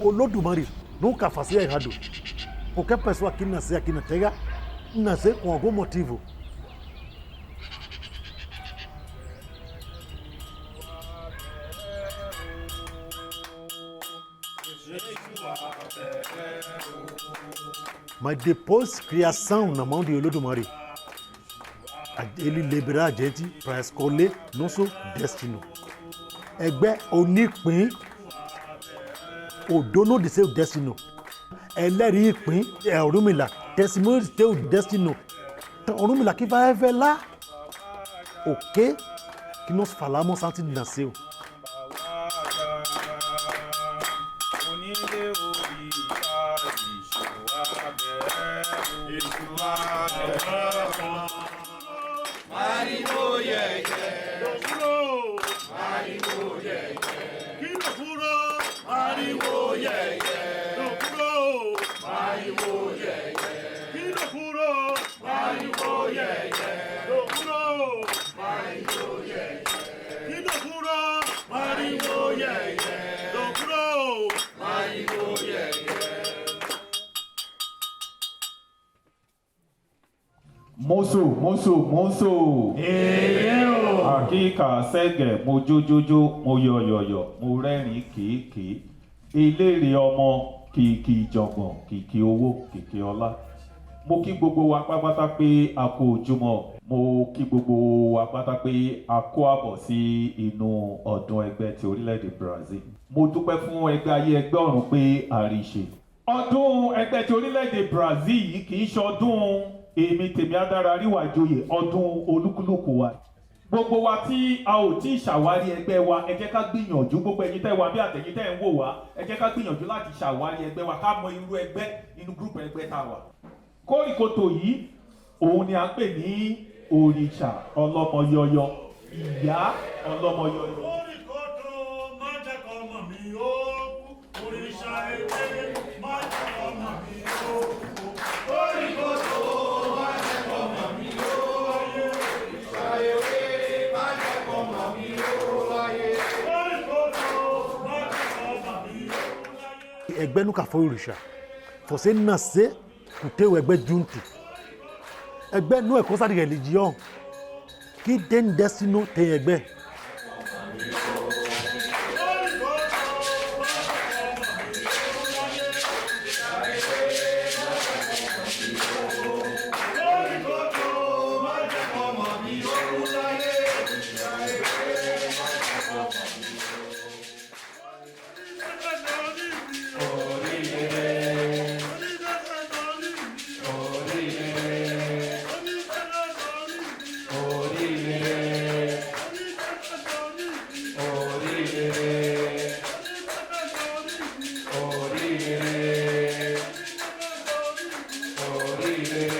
Olódùmarè nunca fazia errado. Qualquer pessoa que nascer aqui na Terra, nascer com algum motivo. Mas depois, criação na mão de Olódùmarè, ele libera a gente para escolher nosso destino. Ẹgbẹ́ onípín, o dono de seu destino. Ẹlẹ́rìí ìpín é Ọ̀rúnmìlà, testemunho de seu destino. Então, Ọ̀rúnmìlà que vai revelar o que que nós falamos antes de nascer. Onílé orí ìta ìṣù abẹ́rẹ́ ìṣù abẹ́rẹ́ kan. Mariwo yẹ̀yẹ́. Lòkúrò. Mariwo yẹ̀yẹ́. Kí lòkúrò? Mariwo yẹ̀yẹ́. Lòkúrò. Mariwo yẹ̀yẹ́. Kí lòkúrò? Mariwo yẹ̀yẹ́. Lòkúrò. Mariwo yẹ̀yẹ́. Kí lòkúrò? Mariwo yẹ̀yẹ́. Lòkúrò. Mariwo yẹ̀yẹ́. Mọ́sò mọ́sò mọ́sò. Èrè o. Àkíkà sẹ́gẹ̀ mo jójójó mo yọ̀yọ̀yọ̀ mo rẹ́rìn kèékèé. Eléré ọmọ kìkì ìjọ̀gbọ̀n kìkì owó kìkì ọlá. Mo kí gbogbo wa pátápátá pé a kú ojúmọ́. Mo kí gbogbo wa pátá pé a kó àbọ̀ sí inú ọdún ẹgbẹ́ ti orílẹ̀-èdè Brazil. Mo dúpẹ́ fún ẹgbẹ́ ayé ẹgbẹ́ ọ̀run pé àríṣe. Ọdún ẹgbẹ́ ti orílẹ̀-èdè Brazil yìí kì í ṣọdún èmi tèmi adára ríwà joyè, ọdún olúkúlùkù wa. Gbogbo wa tí a ò tí ì ṣàwárí ẹgbẹ́ wa, ẹ jẹ́ ká gbìyànjú. Gbogbo ẹ̀yin tẹ́ wà bí àtẹ̀yin tẹ́ ń wò wá, ẹ jẹ́ ká gbìyànjú láti ṣàwárí ẹgbẹ́ wa, ká mọ irú ẹgbẹ́ inú group ẹgbẹ́ tá a wà. Kórìkòtò yìí òun ni à ń pè ní òrìṣà ọlọ́mọyọyọ, ìyá ọlọ́mọyọyọ. Kórìkòtò má jẹ́ kọ́ ọmọ mi ó kú. Òrìṣà ewé má jẹ́ kọ́ ọmọ mi ó kú. Kórìkòtò má jẹ́ kọ́mọ mi ó láyé. Òrìṣà ewé má jẹ́ kọ́mọ mi ó láyé. Kórìkòtò má jẹ́ kọ́ ọmọ mi ó láyé. Ẹgbẹ́ nunca foi òrìṣà. Você nascer com teu ẹgbẹ́ junto. Ẹgbẹ́ não é coisa de religião. Que tem destino tem ẹgbẹ́. Kórìkòtò má jẹ́ kọ́ ọmọ mi ó láyé. Kórìkòtò má jẹ́ kọ́ ọmọ mi ó láyé. Oríire, oríire, oríire, oríire,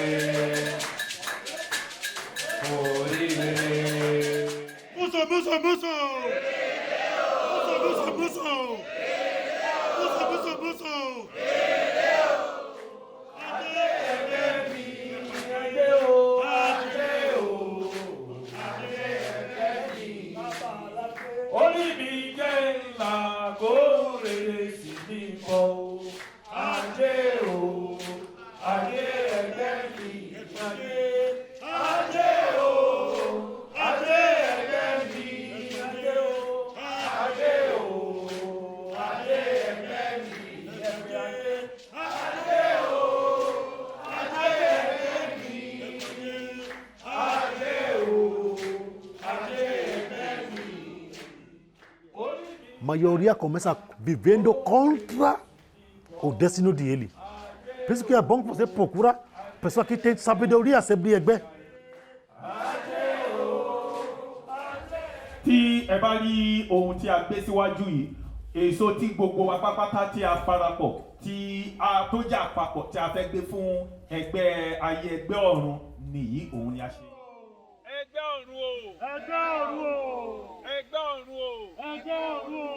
oríire. Muso, muso, muso! Muso, muso, muso! Muso, muso, muso! Ajé o, ajé o, ajé ẹgbẹ́ mi. Orí mi jẹ́ ńlá kó rere sí mi kọ́ o. Ajé o, ajé ẹgbẹ́ mi. Ajé, ajé o, ajé ẹgbẹ́ mi. Ajé o, ajé o, ajé ẹgbẹ́ mi. Ajé o, ajé ẹgbẹ́ mi. Ajé o, ajé ẹgbẹ́ mi. Orí mi. Maioria começa vivendo contra o destino dele. Por isso que é bom que você procura pessoa que tem sabedoria sobre ẹgbẹ́. Tí ẹ bá rí ohun tí a gbé síwájú yìí, èso tí gbogbo wa pápátá tí a parapọ̀ tí a tó jà papọ̀ tí a fẹ́ gbé fún ẹgbẹ́ ayé ẹgbẹ́ ọ̀run nìyí, òun ni a ṣe. Ẹgbẹ́ ọ̀run o! Ẹgbẹ́ ọ̀run o! Ẹgbẹ́ ọ̀run o! Ẹgbẹ́ ọ̀run o!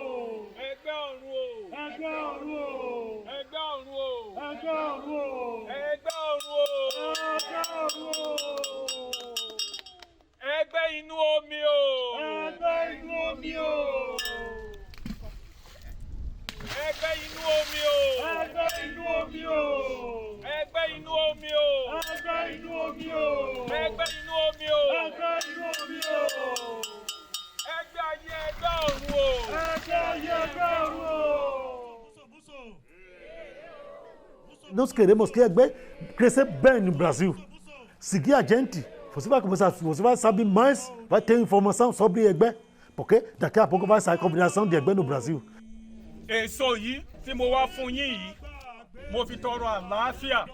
Ẹgbẹ́ ọ̀run o! Ẹgbẹ́ ọ̀run o! Ẹgbẹ́ ọ̀run o! Ẹgbẹ́ ọ̀run o! Ẹgbẹ́ ọ̀run o! Ẹgbẹ́ ọ̀run o! Ẹgbẹ́ inú omi o! Ẹgbẹ́ inú omi o! Ẹgbẹ́ inú omi. Nós queremos que Egbé cresça bem no Brasil. Seguir a gente, você vai começar, você vai saber mais, vai ter informação sobre Egbé, porque daqui a pouco vai sair combinação de Egbé no Brasil. Èso yìí tí mo wá fún yín yìí, mo fi tọrọ àlàáfíà,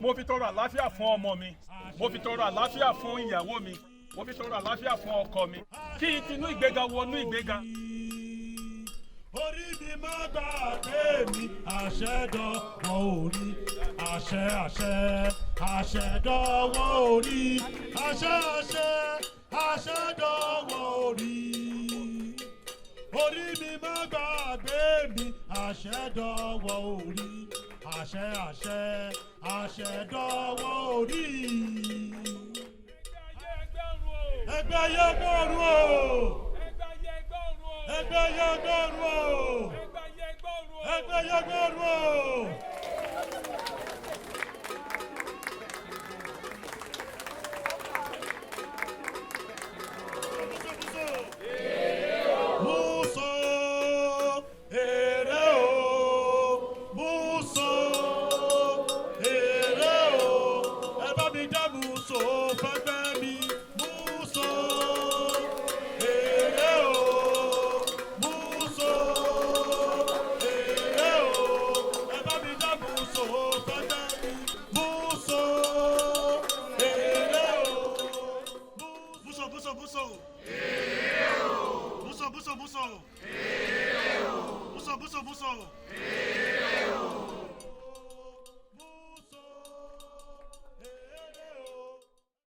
mo fi tọrọ àlàáfíà fún ọmọ mi, mo fi tọrọ àlàáfíà fún ìyàwó mi, mo fi tọrọ àlàáfíà fún ọkọ mi, kí n tinú ìgbéga wọnú ìgbéga. Orí mi má gbàgbé mi, àṣẹ dọ̀wọ́ orí, àṣẹ àṣẹ, àṣẹ dọ̀wọ́ orí, àṣẹ àṣẹ, àṣẹ dọ̀wọ́ orí. Orí mi má gbàgbé mi, àṣẹ dọ̀wọ́ orí, àṣẹ àṣẹ, àṣẹ dọ̀wọ́ orí. Ẹgbẹ́ ayé gbọ́rú o. Ẹgbẹ́ ayé gbọ́rú o. Ẹgbẹ́ ayé gbọ́rú o. Muso, èrè o, muso, èrè o, ẹ bá mi dá muso fẹ́gbẹ́ mi, muso, èrè o, muso, èrè o, ẹ bá mi dá muso fẹ́gbẹ́ mi, muso, èrè o, muso, muso, muso. Muso, muso, muso. Muso, muso, muso.